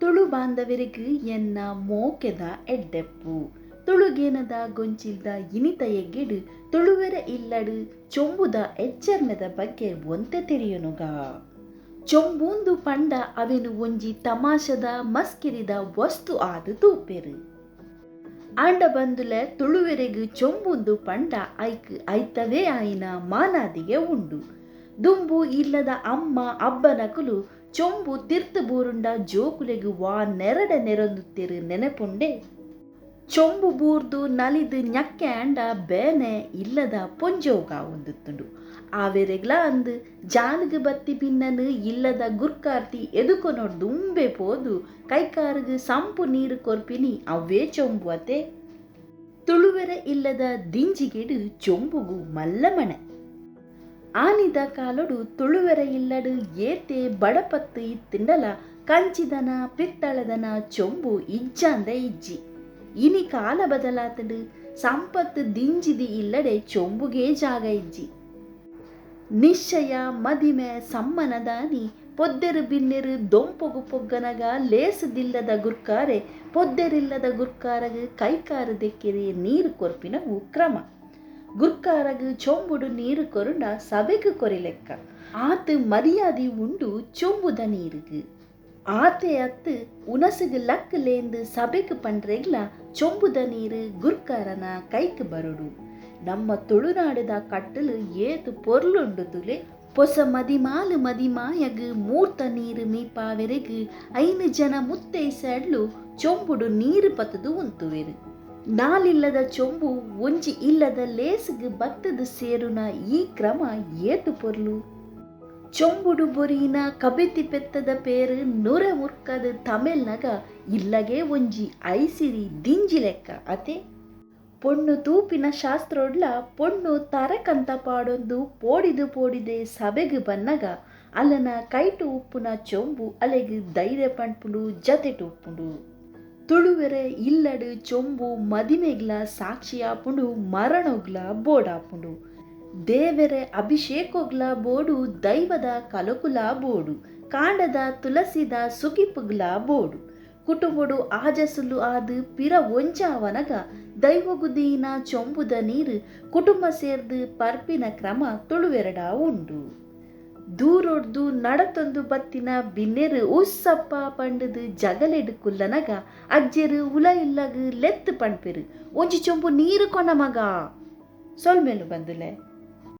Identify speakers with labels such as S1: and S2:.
S1: ತುಳು ಬಾಂಧವರಿಗೆ ಎನ್ನ ಮೋಕೆದ ಎಡ್ಡೆಪ್ಪು. ತುಳುಗೇನದ ಗೊಂಚಿಲ್ದ ಇನಿತ ಎಗ್ಗೆಡು ತುಳುವೆರ ಇಲ್ಲಡು ಚೊಂಬುದ ಎಚ್ಚರ್ಮೆದ ಬಗ್ಗೆ ಒಂತೆ ತೆರಿಯೊನುಗ. ಚೊಂಬೂಂದು ಪಂಡ ಅವೆನು ಒಂಜಿ ತಮಾಷೆದ ಮಸ್ಕಿರಿದ ವಸ್ತು ಆದ್ ತೂಪೆರು. ಆಂಡ ಬಂದುಲೆ ತುಳುವೆರೆಗ್ ಚೊಂಬೂಂದು ಪಂಡ ಐಕ್ ಐತವೇ ಆಯಿನ ಮಾನಾದಿಗೆ ಉಂಡು. ದುಂಬು ಇಲ್ಲದ ಅಮ್ಮ ಅಬ್ಬನಕುಲು ಚೊಂಬು ತಿರ್ತ್ ಬೂರುಂಡ ಜೋಕುಲೆಗ್ ವಾ ನೆರಡೆ ನೆರೊಂದುತ್ತೆರ್ ನೆನೆಪುಂಡೆ? ಚೊಂಬು ಬೂರ್ದು ನಲಿದ್ ಞಕ್ಕೆ ಆಂಡ ಬೇನೆ ಇಲ್ಲದ ಪೊಂಜೊವುಗಾವೊಂದಿತ್ತುಂಡು. ಆವೆರೆಗ್ಲಾ ಅಂದ್ ಜಾಲ್ಗ್ ಬತ್ತಿ ಬಿನ್ನನ್ ಇಲ್ಲದ ಗುರ್ಕಾರ್ತಿ ಎದುಕೊನೊಡ್ದುಂಬೆ ಪೋದು ಕೈಕಾರ್ಗ್ ಸಂಪು ನೀರ್ ಕೊರ್ಪಿನಿ ಅವ್ವೇ ಚೊಂಬು ಅತೆ? ತುಳುವೆರೆ ಇಲ್ಲದ ದಿಂಜಿಗೆಡ್ ಚೊಂಬುಗು ಮಲ್ಲ ಮಣೆ. ಆನಿದ ಕಾಲೊಡು ತುಳುವೆರೆ ಇಲ್ಲಡ್ ಏತೆ ಬಡಪತ್ತ್ ಇತ್ತ್ಂಡಲ ಕಂಚಿದನ ಪಿತ್ತಳೆದನ ಚೊಂಬು ಇಜ್ಜಾಂದೆ ಇಜ್ಜಿ. ಇನಿ ಕಾಲ ಬದಲಾತ್ಂಡ್, ಸಂಪತ್ತ್ ದಿಂಜಿದಿ ಇಲ್ಲಡೆ ಚೊಂಬುಗೇ ಜಾಗ ಇಜ್ಜಿ. ನಿಶ್ಚಯ, ಮದಿಮೆ, ಸಮ್ಮನದಾನಿ ಪೊದ್ದೆರ್ ಬಿನ್ನೆರ್ ದೊಂಪೊಗು ಪೊಗ್ಗನಗ ಲೇಸ್ದಿಲ್ಲದ ಗುರ್ಕಾರೆ ಪೊದ್ದೆರಿಲ್ಲದ ಗುರ್ಕಾರಗ್ ಕೈಕಾರ್ ದೆಕ್ಕೆರೆ ನೀರ್ ಕೊರ್ಪಿನವು ಕ್ರಮ. ಗುರ್ಕಾರಗ್ ಚೊಂಬುಡು ನೀರ್ ಕೊರುಂಡ ಸಭೆಕ್ ಕೊರಿಲೆಕ್ಕ. ಆತ್ ಮರ್ಯಾದಿ ಉಂಡು ಚೊಂಬುದ ನೀರ್ಗ್. ಆತೆ ಅತ್ತ್ ಉನಸ್ಗ್ ಲಕ್ಕ್ ಲೇಂದ್ ಸಭೆಕ್ ಪಂಡ್ರೆಗ್ಲಾ ಚೊಂಬುದ ನೀರ್ ಗುರ್ಕಾರನ ಕೈಕ್ ಬರೊಡು. ನಮ್ಮ ತುಳುನಾಡುದ ಕಟ್ಟಲು ಏತ್ ಪೊರ್ಲುಂಡು ತೂಲೆ. ಪೊಸ ಮದಿಮಾಲ್ ಮದಿಮಾಯಗ್ ಮೂರ್ತ ನೀರ್ ಮೀಪಾವೆರೆಗ್ 5 ಜನ ಮುತ್ತೈಸೆಡ್ಲು ಚೊಂಬುಡು ನೀರ್ ಪತ್ತುದು ಉಂತುವೆರ್. ನಾಲಿಲ್ಲದ ಚೊಂಬು ಒಂಜಿ ಇಲ್ಲದ ಲೇಸ್ಗ್ ಬತ್ತುದು ಸೇರುನ ಈ ಕ್ರಮ ಏತ್ ಪೊರ್ಲು. ಚೊಂಬುಡು ಬೊರಿಯಿನ ಕಬಿತಿ ಪೆತ್ತದ ಪೇರ್ ನುರೆ ಮುರ್ಕದ್ ತಮೆಲ್ನಗ ಇಲ್ಲಗೇ ಒಂಜಿ ಐಸಿರಿ ದಿಂಜಿಲೆಕ್ಕ ಅತೆ? ಪೊಣ್ಣು ತೂಪಿನ ಶಾಸ್ತ್ರೊಡ್ಲ ಪೊಣ್ಣು ತರೆಕಂತ ಪಾಡೊಂದು ಪೋಡಿದ್ ಪೋಡಿದೆ ಸಭೆಗ್ ಬನ್ನಗ ಅಲೆನ ಕೈಟ್ ಉಪ್ಪುನ ಚೊಂಬು ಅಲೆಗ್ ಧೈರ್ಯ ಪನ್ಪುಂಡು, ಜತೆಟ್ ಉಪ್ಪುಂಡು. ತುಳುವೆರೆ ಇಲ್ಲಡ್ ಚೊಂಬು ಮದಿಮೆಗ್ಲ ಸಾಕ್ಷಿಯಾಪುಂಡು, ಮರಣೊಗ್ಲ ಬೋಡಾಪುಂಡು, ದೇವೆರೆ ಅಭಿಷೇಕೊಗ್ಲ ಬೋಡು, ದೈವದ ಕಲೊಕುಲ ಬೋಡು, ಕಾಂಡದ ತುಳಸಿದ ಸುಗಿಪುಗ್ಲ ಬೋಡು. ಕುಟುಂಬಡು ಆಜಸುಲು ಆದ್ ಪಿರ ಒಂಜಾವನಗ ದೈವೊಗು ದೀನ ಚೊಂಬುದ ನೀರು ಕುಟುಂಬ ಸೇರ್ದು ಪರ್ಪಿನ ಕ್ರಮ ತುಳುವೆರಡ ಉಂಡು. ದೂರೊಡ್ದು ನಡತೊಂದು ಬತ್ತಿನ ಬಿನ್ನೆರ್ ಉಸ್ಸಪ್ಪ ಪಂಡುದು ಜಗಲೆಡ್ ಕುಲ್ಲನಗ ಅಜ್ಜೆರ್ ಉಲ ಇಲ್ಲಗ್ ಲೆತ್ತು ಪಣ್ಪೆರ್, ಒಂಜಿ ಚೊಂಬು ನೀರು ಕೊನ ಮಗ. ಸೊಲ್ಮೆಲು ಬಂದುಲೆ.